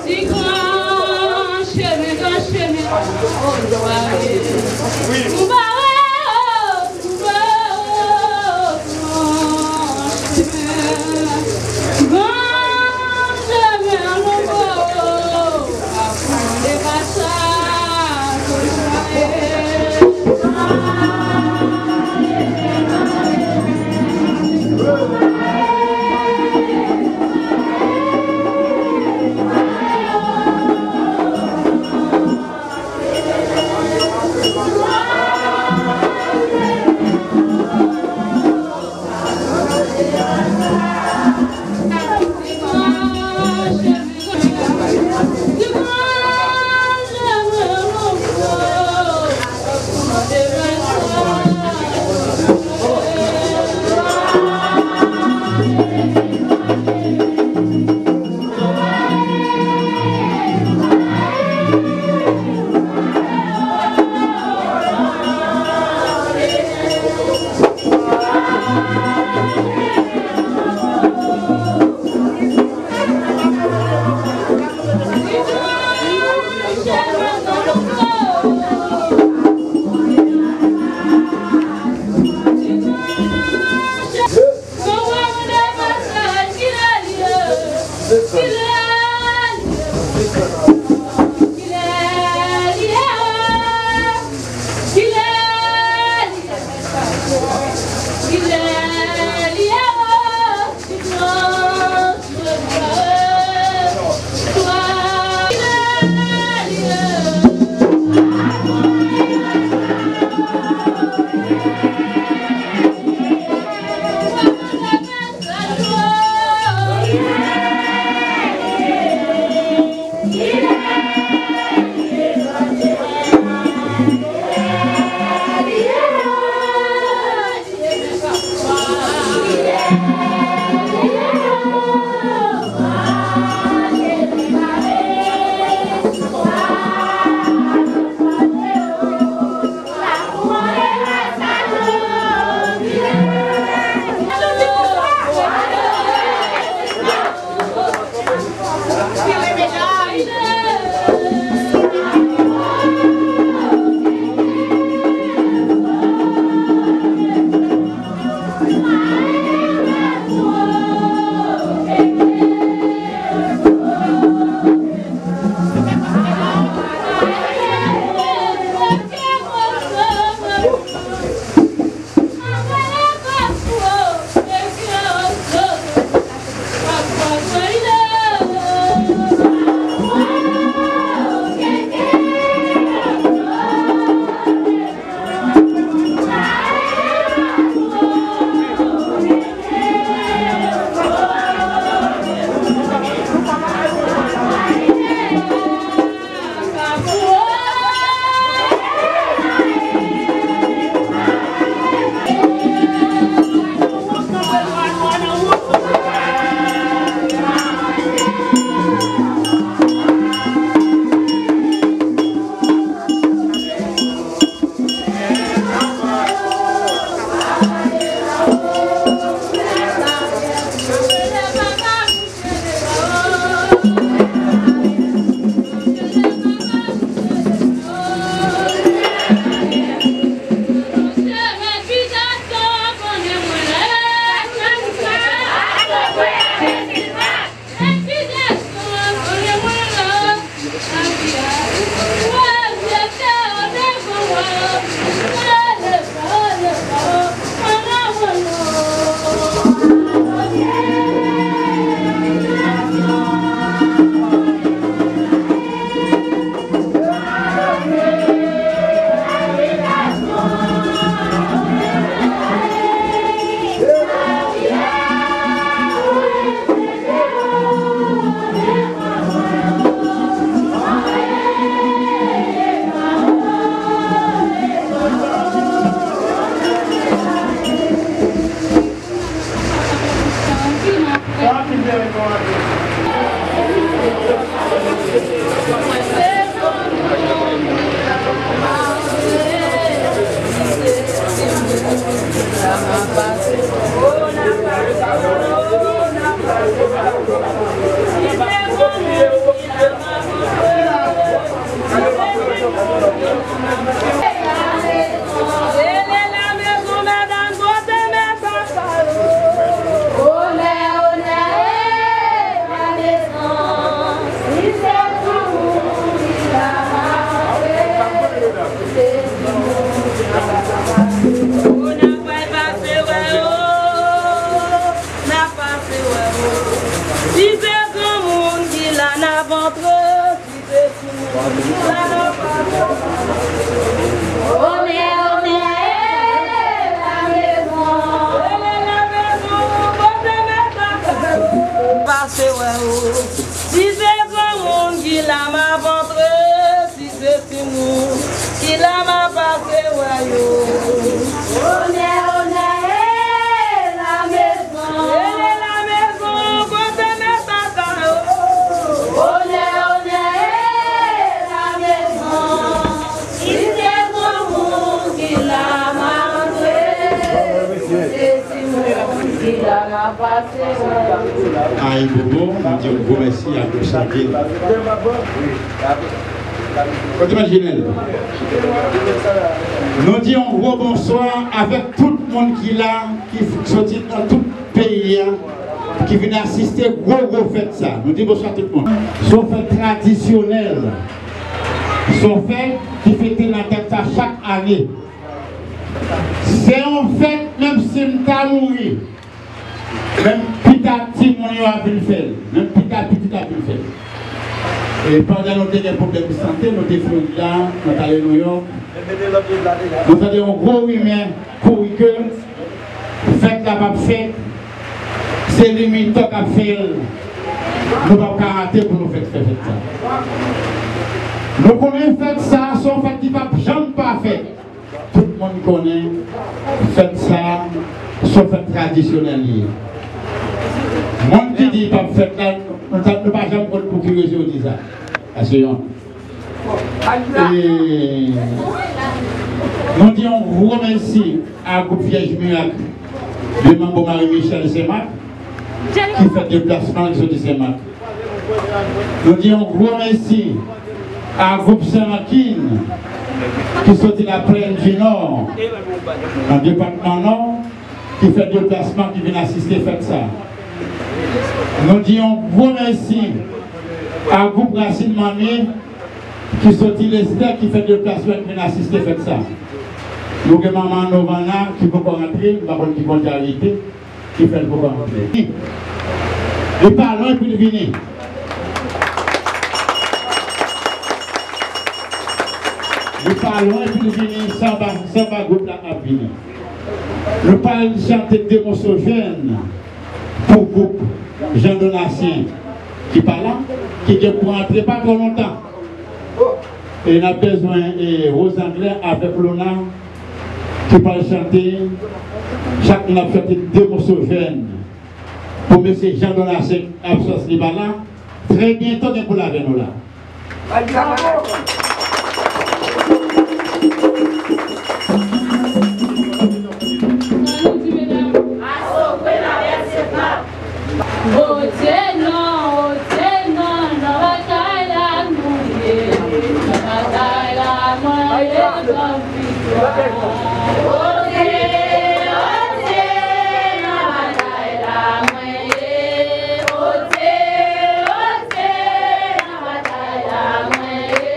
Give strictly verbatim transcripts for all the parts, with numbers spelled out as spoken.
Ti gran chemen, gran chemen, o, m pa wè, o, m pa wè, o, gran chemen, gran chemen, longo, o, pa konde pasa. Onè, onè, e la mezon. Rele la mezon, pote mèt la. Pase wè ou. Si se granmoun ki la, m ap antre. Si se timoun ki la, m ap pase wè yo. Onè, onè, e la mezon. Rele la mezon, pote mèt la. Onè, onè, e la mezon. Si se granmoun ki la, m ap antre. Si se timoun ki la, m ap pase wè. Ayibobo, nou di yon gwo mèsi a gwoup Sanvil. Kote Mèt Jinèl? Nou di yon gwo bonswa avèk tout moun ki la, ki f-, soti nan tout peyi a, ki vin asiste gwo, gwo fèt sa. Nou di bonswa tout moun. Se yon fèt tradisyonèl. Se yon fèt ki fete nan dat sa chak ane. Se yon fèt, menm si m ta mouri, menm pita timoun yo ap vin fè l, menm pita pitit ap vin fè l. E pandan nou te gen pwoblèm sante, nou te Florida, nou t ale Nouyòk, nou tande yon gwo rimè kouri ke fèt la p ap fèt, se Limita k ap fè l. Nou p ap ka rate pou nou fèt, fè fèt sa. Nou konnen fèt sa, se yon fèt ki p ap janm pa fèt. Tout moun konnen fèt sa, se yon fèt tradisyonèl li ye. Moun ki di p ap fèt la, nou ta, nou pa janm konn pou ki rezon yo di sa. Sa se yon. E nou di yon gwo mèsi a gwoup Vyèj Mirak de Manbo Marie Michel Senmak ki fè deplasman l soti Senmak. Nou di yon gwo mèsi a gwoup Senmakin ki soti Laplèn di Nò, nan depatman Nò, ki fè deplasman, ki vin asiste fèt sa. Nou di yon gwo mèsi a gwoup Rasin Manmi ki soti Lestè, ki fè deplasman, ki vin asiste fèt sa. Nou gen manman Novana ki poko rantre, m pa konn ki kote l rete, ki fè l poko rantre. Li pa lwen pou l vini. Li pa lwen pou l vini, sanba, sanba gwoup la ap vini. Nou pral chante de moso jèn pou gwoup Jean Donatien ki pa la, ki gen pou antre pa twò lontan. E n ap bezwen, e, Rose Anglais avèk Lona ki pral chante, chak moun ap chante de moso jèn pou mesye Jean Donatien, absans li pa la, trè byento gen pou l avè nou la. Ote non, ote non, nan batay la nou ye, nan batay la mwen ye, ban m viktwa. Ote, ote, nan batay la mwen ye, ote, ote, nan batay la mwen ye.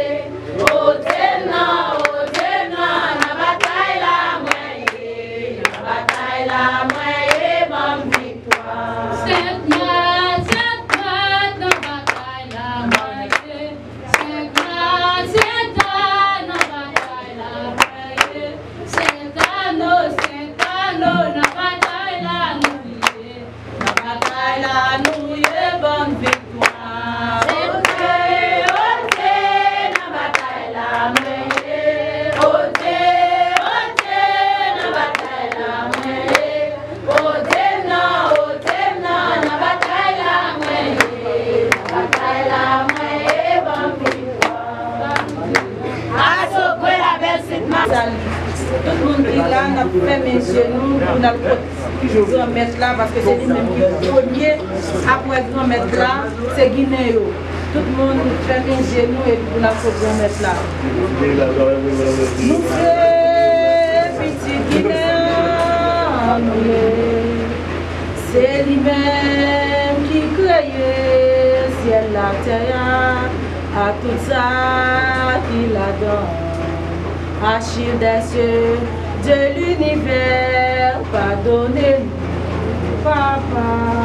Ote nan, ote nan, nan batay la mwen ye, nan batay la mwen ye, ban m viktwa. Sent Mat, Sent Mat, nan batay la mwen ye, Sent Mat, Sent Mat, nan batay la mwen ye, Sent Ano, Sent Ano, nan batay la nou ye. Nan batay la nou ye, ban m viktwa. Ote, ote, nan batay la mwen ye. Ote, ote, nan batay la mwen ye. Ote m nan, ote m nan, nan batay la mwen ye. Nan batay la mwen ye, ban m viktwa. Aso, kwe la bèl Sent Mat. Tout moun ki la, n ap fèmen je nou pou n al kot Granmèt la, paske se li menm ki premye apre Granmèt la, se Ginen yo. Tout moun fèmen je nou epi pou n al kot Granmèt la. Nou se pitit Ginen an nou ye. Se li menm ki kreye syèl latè a, ak tout sa ki ladan. Archives des cieux, de l'univers, padone nou, Papa.